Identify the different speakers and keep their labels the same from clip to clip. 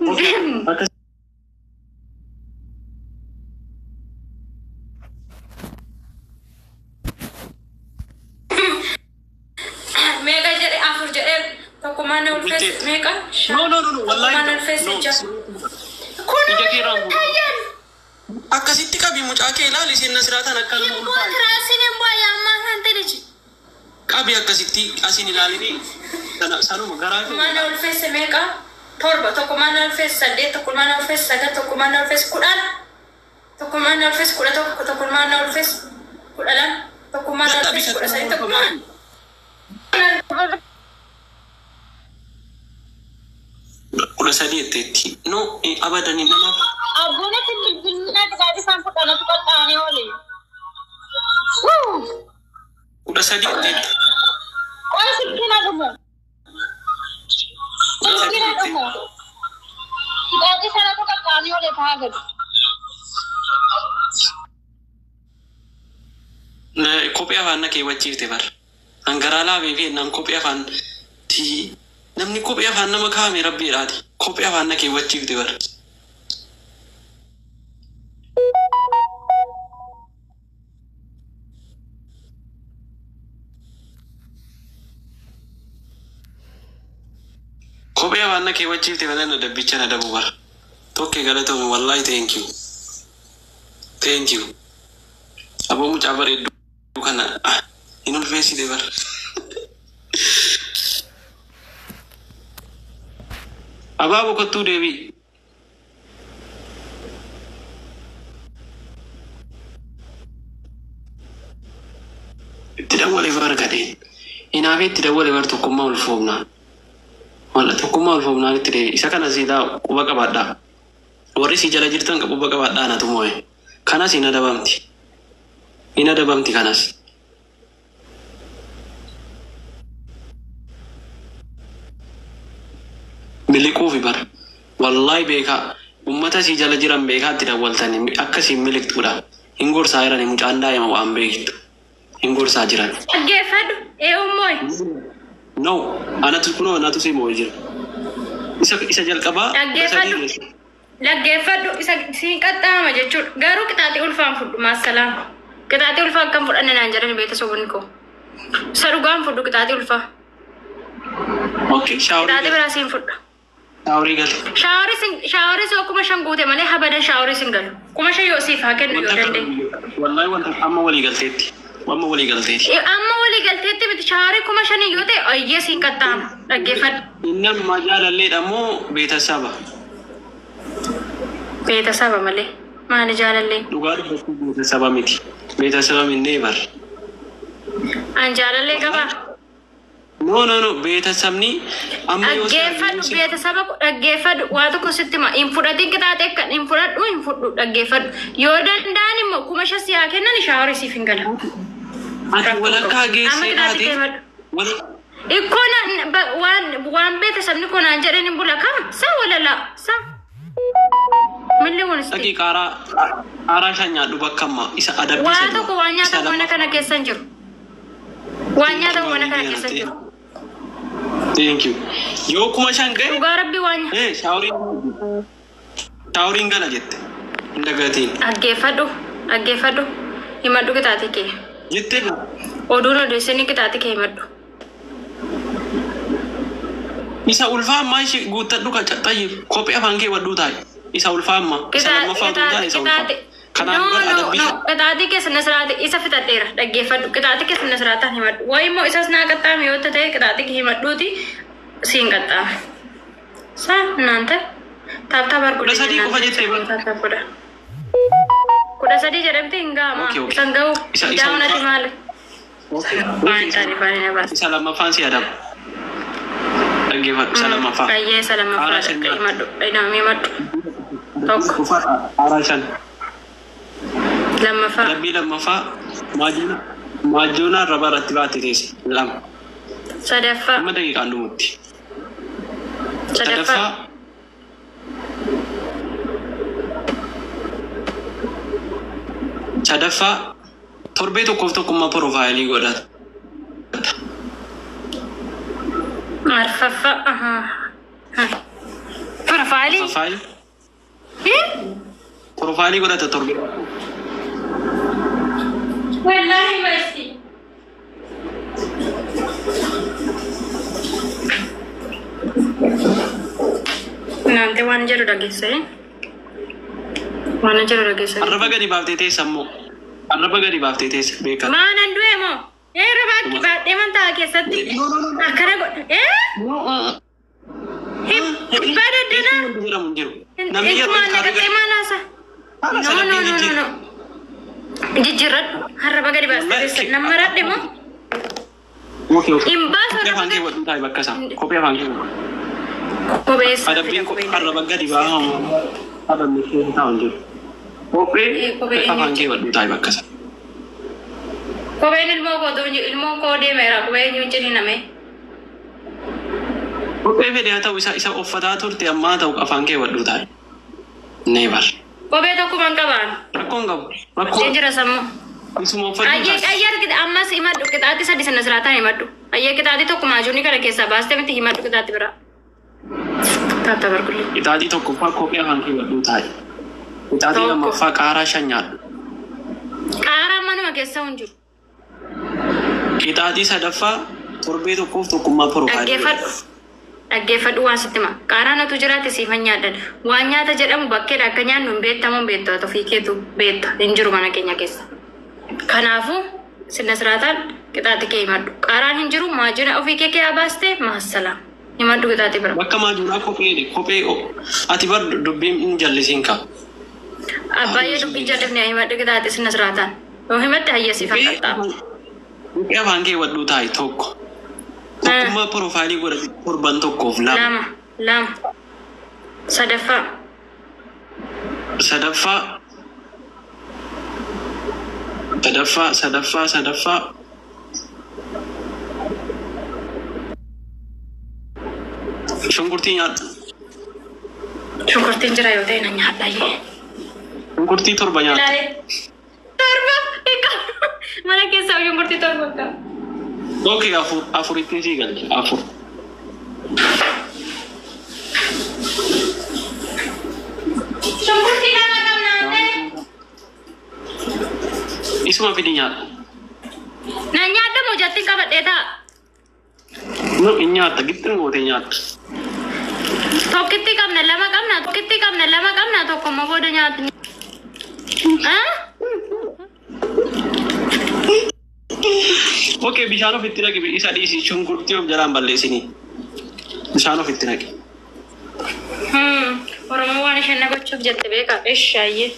Speaker 1: Akka
Speaker 2: Meeqa jedhe? Afur jedhee, tokkummaan na ulfeesse meeqa?
Speaker 1: No, no, no, no, wallahi.
Speaker 2: Tokkummaan na ulfeesse
Speaker 1: No.
Speaker 2: ja'a. Kun
Speaker 1: Ija kee irraa guutu.
Speaker 2: tayyan.
Speaker 1: Akkasitti qabi mucaa kee ilaali, isheen nasiraataan akka nama
Speaker 2: Immoo
Speaker 1: ulfaate.
Speaker 2: tiraasiin immoo yaammaa kan ta'e.
Speaker 1: Qabi akkasitti asiin ilaalini sanuma garaa kee.
Speaker 2: Tokkummaan na ulfeesse meeqa? Torba. Tokkummaan na ulfeesse saddeet. Tokkummaan na ulfeesse sagal. Tokkummaan na ulfeesse 10. Tokkummaan na ulfeesse 11. Tokkummaan na ulfeesse 12. Tokkummaan na
Speaker 1: Dadhabi
Speaker 2: ulfeesse 13. Tokkummaan.
Speaker 1: 13 jetteetti. No, abadanii namaaf.
Speaker 3: Abbuun itti bilbilaa dhugaatii isaan fudhanatu qaxxaanee oole.
Speaker 1: 13 jetteetti.
Speaker 3: Qola silkiin dhumu.
Speaker 1: 13
Speaker 3: Silkiin
Speaker 1: jettee.
Speaker 3: dhumu. Dhugaatii sanatu qaxxaanee oole ta'a gadi.
Speaker 1: Kophee afaan na keewwachiifte bar. Hangaraa laabee fi naan kophee afaan ti. Namni kophee afaan nama kaa'ame rabbiidhaati. Kophee afaan na keewwachiifte bar. Kophee afaan na keewwachiifte malee na dabbicha na dabu bar. Tokke galatoomi, wallahi thank you. Thank you. Aboo mucaa bareedduu kana hin ulfeessite bar. Abaaboo kottuu deebii. Itti dawwale bar gadheen. Hinaafee itti dawwale bar, tokkummaa ulfoomnaa. Walla tokkummaa ulfoomnaan itti deebi. Isa kana siidaa quba qabaadhaa. Warri si jala jirtan quba qabaadhaa, natu moo'e. Kanas hin adabamti. Hin adabamti kanas. Miliquufi bar. Wallaahi beekaa. Ummata si jala jiran beekaa itti dawwaltanii akkasiin miliqxuudha. Hin gorsaa jirani, mucaan daa'ima waan beektu. Hin gorsaa jiran.
Speaker 2: Dhaggeeffadhu. Eeyyummoo.
Speaker 1: No, anatu kunoo anatu si moo'e jira. Isa jalqabaa 13
Speaker 2: Dhaggeeffadhu.
Speaker 1: geesse.
Speaker 2: Dhaggeeffadhu, isa siin qaxxaama jechuudha. Garuu qixaaxii ulfaan fudhu maassalaam. Qixaaxii ulfaa akkam fudhanne naan jedhani beekta sobonni koo. Isa dhugaan fudhu qixaaxii ulfaa.
Speaker 1: Okay, shaaworii
Speaker 2: Qixaaxii
Speaker 1: gali.
Speaker 2: biraa siin fudha.
Speaker 1: Shaaworii gali.
Speaker 2: Shaaworii sin 5000 guute malee habadan shaaworii sin galu. 5000 yoo siif haa kennu yoo
Speaker 1: Wanta
Speaker 2: dandeenye.
Speaker 1: Wallahi wanta amma walii galteetti. Amma walii galteetti.
Speaker 2: Amma walii galteetti miti, shaaworii 5000 yoo ta'e ayyee siin qaxxaama. Dhaggeeffadhu.
Speaker 1: Inni ammaa jaalalleedha moo beetasaba?
Speaker 2: Beetasaba malee. Maali jaalallee?
Speaker 1: Dhugaa dubbachuu beetasaba miti. Beetasaba minnee bar.
Speaker 2: An jaalallee qabaa?
Speaker 1: No, no, no, beetasabni amma yoo si
Speaker 2: Dhaggeeffadhu, beetasaba dhaggeeffadhu, waa tokko sitti hima, hin fudhatin qixaaxee akka hin fudhadhu, hin fudhu, dhaggeeffadhu, yoo danda'an immoo 5000 si haa kennan, shaaworii siif hin gala.
Speaker 1: Ati
Speaker 2: Rakkoo
Speaker 1: walakkaa
Speaker 2: qabu. Amma
Speaker 1: geessee
Speaker 2: qixaaxii
Speaker 1: taate
Speaker 2: kee himadhu. Ikkoo waan beetasabni kun naan jedhan hin bula kaa sa walalaa sa milli kun isti.
Speaker 1: Dhaqii qaaraa shan nyaadhu bakka amma isa adabbii
Speaker 2: Waa
Speaker 1: isa dura.
Speaker 2: tokko waan
Speaker 1: Isa
Speaker 2: nyaatamu mana
Speaker 1: lammaffaa.
Speaker 2: kana keessa hin jiru. Waan nyaatamu mana kana keessa hin jiru.
Speaker 1: Thank you. Yoo 5000 ga'e
Speaker 2: Dhugaa rabbi waan
Speaker 1: shaaworiin gala jette. Hin dagatiin.
Speaker 2: Dhaggeeffadhu, dhaggeeffadhu, himadhu qixaaxii kee.
Speaker 1: Jettee
Speaker 2: Oduun odeessanii qixaaxii kee himadhu.
Speaker 1: Isa ulfaa ammaa ishee guuttadhu ka xayyib kophee afaan kee wadhuu taa'e. Isa ulfaa ammaa. Isa lammaffaa utuu hin taane isa ulfaa. Kanaaf
Speaker 2: No,
Speaker 1: bar
Speaker 2: no,
Speaker 1: adabbii
Speaker 2: no. Qixaaxii keessa nasiraati isa fixadheera. Dhaggeeffadhu. Qixaaxii keessa nasiraataan himadhu. Wayi immoo isas naa qaxxaame yoo ta'e qixaaxii kee himadhuuti siin qaxxaame. Sa naan ta'e. Tap tap arguudha.
Speaker 1: 13 qofa jettee bar.
Speaker 2: Tap tap godha. 13 jedhamte hin ga'ama.
Speaker 1: Okay, okay.
Speaker 2: Isan ga'u.
Speaker 1: Isa
Speaker 2: Daawwanati
Speaker 1: ulfaa.
Speaker 2: maali? Waan taane baay'ee na baasa.
Speaker 1: Isa lammaffaan si adaba. Dhaggeeffadhu isa lammaffaa.
Speaker 2: Baay'ee isa lammaffaa
Speaker 1: Qaaraa shan nyaadhu.
Speaker 2: himadhu. Himadhu. Himadhu. Tokko.
Speaker 1: Qaaraa shan.
Speaker 2: Lammaffaa.
Speaker 1: Adabbii lammaffaa maajoonaa arrabaa irratti baatte teesse. Lama.
Speaker 2: Sadaffaa.
Speaker 1: Amma daqiiqaan dhumutti.
Speaker 2: Sadaffaa.
Speaker 1: Sadaffaa sadaffaa torbee tokkoof tokkummaa profaayilii godhata.
Speaker 2: Arfaffaa. Profaayilii. Maali?
Speaker 1: Profile. Profile godhata torbe.
Speaker 2: Wallaahi basti. Naante waan jedhu dhageessee? Waan jedhu dhageessee?
Speaker 1: Arraba gadi baaftee teessa immoo. Arraba gadi baaftee teessa beekaa.
Speaker 2: Maanan du'e moo? Ee baakki baadhee mantaa keessatti akkana godha. Ee? Hibbaa daddana.
Speaker 1: Jedhamu hin jiru. Namni yeroo
Speaker 2: Isumaan naqaxee maal haasa?
Speaker 1: Haala
Speaker 2: No, no,
Speaker 1: salphii
Speaker 2: no, no, no. Jijjiirradhu. Arraba gadi baastee teessa. Nama radhe moo?
Speaker 1: Okay, okay.
Speaker 2: Hin baasu
Speaker 1: Kophee
Speaker 2: arraba
Speaker 1: afaan kee
Speaker 2: gadi.
Speaker 1: wadhu taa'e bakka isaa. Kophee afaan kee wadhu.
Speaker 2: Kopheessa.
Speaker 1: Adabbiin arraba gadi baafamu adabni keessa taa'u hin jiru. Kophee
Speaker 2: Kophee
Speaker 1: afaan kee wadhu taa'e bakka isaa.
Speaker 2: Kopheen ilmoo koo ilmoo koo deemeera. Kophee eenyuun ciniiname.
Speaker 1: Kophee fedhe haa ta'u isa uffataa turte ammaa ta'u afaan kee wadhu taa'e. Never.
Speaker 2: Kophee tokkuma hin qabaan.
Speaker 1: Rakkoon qabu. Rakkoo
Speaker 2: Jira sammuu.
Speaker 1: isuma uffadhu
Speaker 2: Ayyee
Speaker 1: taa'e.
Speaker 2: ayyee argite ammas himadhu qixaaxi sadi sana siraataan himadhu. Ayyee qixaaxi tokko maajuunii kana keessaa baastee miti himadhu qixaaxi biraa. Taata barkullee.
Speaker 1: Qixaaxii tokkoffaa kophee afaan kee wadhu taa'e. Qixaaxii
Speaker 2: Tokko.
Speaker 1: lammaffaa qaaraa shan nyaadhu.
Speaker 2: Qaaraan manuma keessa hin jiru.
Speaker 1: Qixaaxii sadaffaa torbee tokkoof tokkummaa profile.
Speaker 2: Dhaggeeffadhu. Dhaggeeffadhu waan sitti hima. Qaaraan otuu jiraate siifan nyaadhan. Waan nyaata jedhamu bakkeedha akka nyaannu hin beektamu hin beektu ati ofii keetu beekta hin jiru mana keenya keessa. Kanaafuu sinna siraataan qixaaxi kee himadhu. Qaaraan hin jiru maajina ofii kee kee baastee maassalaam. Himadhu qixaaxi bira.
Speaker 1: Bakka maajuuraa kophee kophee ati bar dubbiin hin jallisiin kaa.
Speaker 2: Abbaay'ee dubbii jalifne himadhu qixaaxi sinna siraataan. Yoo himatte hayya siif qaxxaamu.
Speaker 1: Kophee afaan kee wadhuu taa'e tokko. Tokkummaa profile godhate torban tokkoof lama.
Speaker 2: Lama. Lama. Sadaffaa.
Speaker 1: Sadaffaa. Sadaffaa sadaffaa sadaffaa. Shunkurtii nyaadhu.
Speaker 2: Shunkurtiin jira yoo ta'e na nyaadha yee.
Speaker 1: Shunkurtii torba nyaadhu.
Speaker 2: Ilaalee. Torba. Hiika. Mana keessaa shunkurtii torba qaba.
Speaker 1: Okay, afur afurittiin sii galche afur.
Speaker 2: Shunkurtii lama qabnaa ta'e.
Speaker 1: Isuma fidi nyaadhu.
Speaker 2: Na nyaadha moo jattiin qabadhee ta'a.
Speaker 1: No, hin nyaatta gixxin gootee nyaatta.
Speaker 2: Tokkitti qabna lama qabna tokkitti qabna lama qabna tokko immoo booda nyaatu. Ah?
Speaker 1: Okay, bishaan ofitti naqi isa dhiisi shunkurtii of jalaan balleessinii. Bishaan ofitti naqi.
Speaker 2: Oromoo waan isheen na gochuuf jette beekaa. Ishaayyee.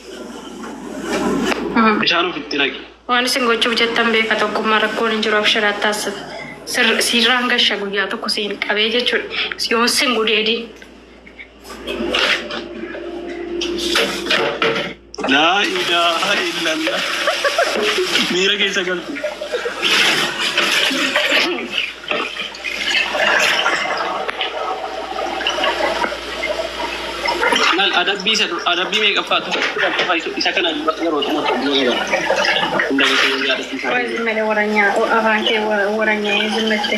Speaker 1: Bishaan ofitti naqi.
Speaker 2: Waan isin gochuuf jettan beeka tokkummaa rakkoon hin jiru abshiraat taasisa. Sirraan gasha guyyaa tokko siin qabee jechuudha. Yoon sin gudeedii.
Speaker 1: Laa ilaaha illallah. Miira keessa galtu. Maal adabbii isa adabbii meeqaffaa tokko isa kana yeroo xumurtu biyya gaba. Hunda keessa yaadachiisaa.
Speaker 2: Qoy malee waranyaa afaan kee waranyaa zimmatte.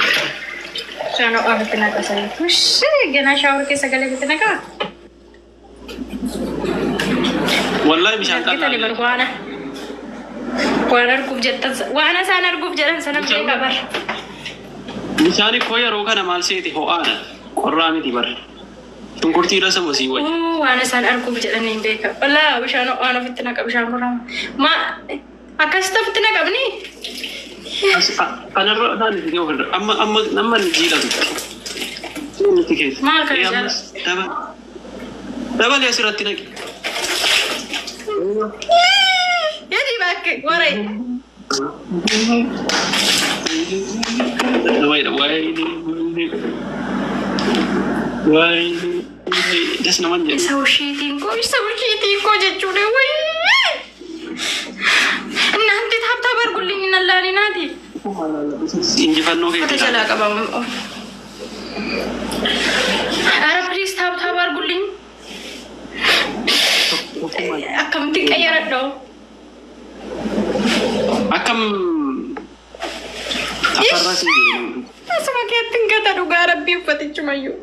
Speaker 2: Bishaan ho'aa ofitti naqasanii. Ushee ganaa shower keessa galee ofitti naqaa.
Speaker 1: Wallahi bishaan
Speaker 2: Argitani bar
Speaker 1: qal'aa.
Speaker 2: waan arguuf jettan waan isaan arguuf jedhan sana beeka bar.
Speaker 1: Bishaan koo yeroo kana maal seeti ho'aadha. Qorraa miti bar. Shunkurtii irra sama sii wayya.
Speaker 2: Uu, waan isaan arguuf jedhan hin beeka. Walaa bishaan ho'aan ofitti naqa bishaan qorraa. Ma akkasitti ofitti naqabni?
Speaker 1: Kanarra isaan itti ofirra amma amma amma ni jiidhatu. Nuti keessa.
Speaker 2: Maal kana
Speaker 1: Ee, ammas dabalee asirratti naqi.
Speaker 2: Yadi bakke warai.
Speaker 1: Waayee waayee das naman jedhu.
Speaker 2: Isa ushiitiin koo jechuudha wayii. እናንተ tap tap አድርጉልኝ እና ናቲ
Speaker 1: Injifannoo
Speaker 2: Uffata
Speaker 1: keetii.
Speaker 2: jalaa qabamu. Ara please tap tap አድርጉልኝ. Akkamitti qayyaradhoo?
Speaker 1: Akkam Tafarra sii jedhe.
Speaker 2: Asuma keetti hin gata dhugaa rabbii uffatichumayyuu.